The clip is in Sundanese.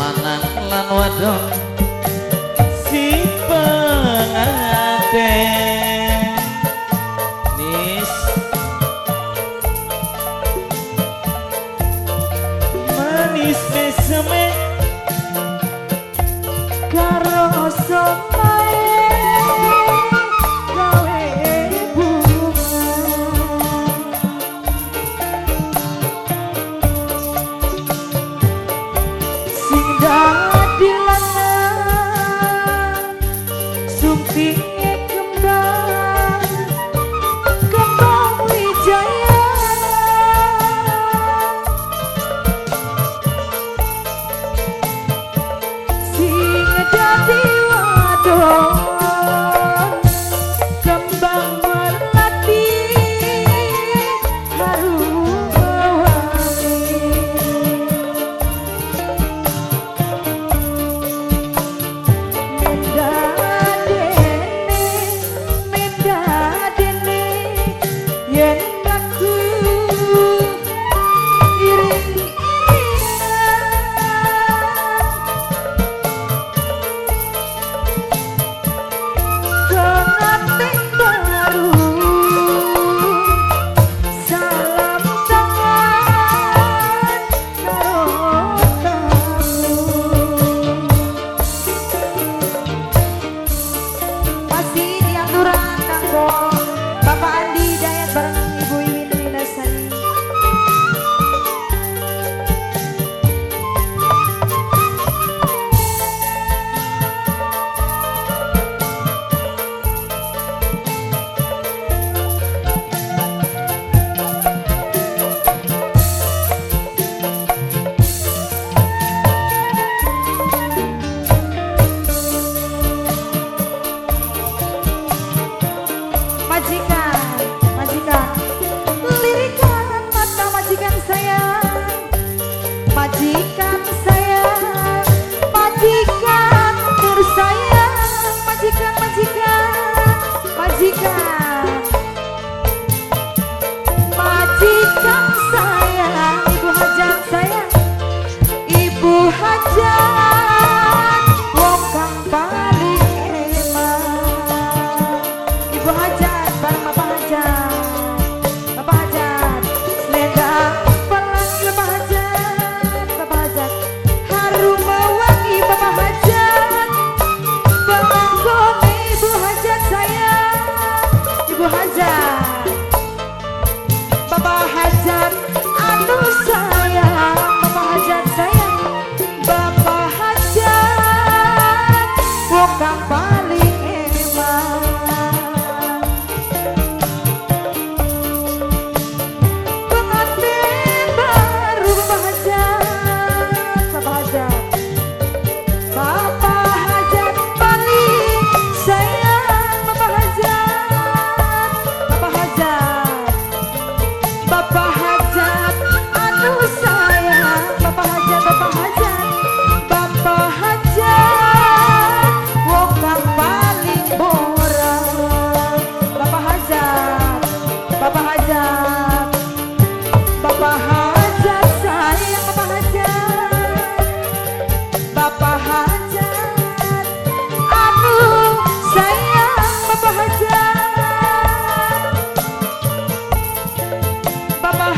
Lanang lan wadon si pengantin nis manis meseme karo somae gawe bunga sing dadi lanang sumpinge kembang kembang wijaya sing dadi wadon kembang melati harum wangi. Mendadene yen aku iring-iringan pengantin baru salam tangan karo tamu. Masih diaturan kanggo Bapak Andi Dayat bareng Ibu Iwin Rinasani. Majikan, majikan, lirikan mata majikan sayang, majikan sayang, majikan tersayang, majikan, majikan, majikan, majikan sayang, ibu hajat sayang, ibu hajat, wong kang paling eman. Ibu hajat bareng Bapak Hajat, Bapak Hajat, selendang pelangi Bapak Hajat, Bapak Hajat, harum mewangi Bapak Hajat, penganggone Ibu Hajat sayang, Ibu Hajat, Bapak Hajat, anu sayang, Bapak Hajat sayang, Bapak Hajat, wong kang paling eman. Pengantin baru Bapak Hajat, Bapak Hajat, Bapak Hajat paling sayang, Bapak Hajat, Bapak Hajat, Bapak Hajat, anu sayang, Bapak Hajat, Bapak Hajat, Bapak Hajat, wong kang paling borang, Bapak Hajat, Bapak Hajat, Bapak Hajat sayang, Bapak Hajat, Bapak Hajat, anu sayang, Bapak Hajat, Bapak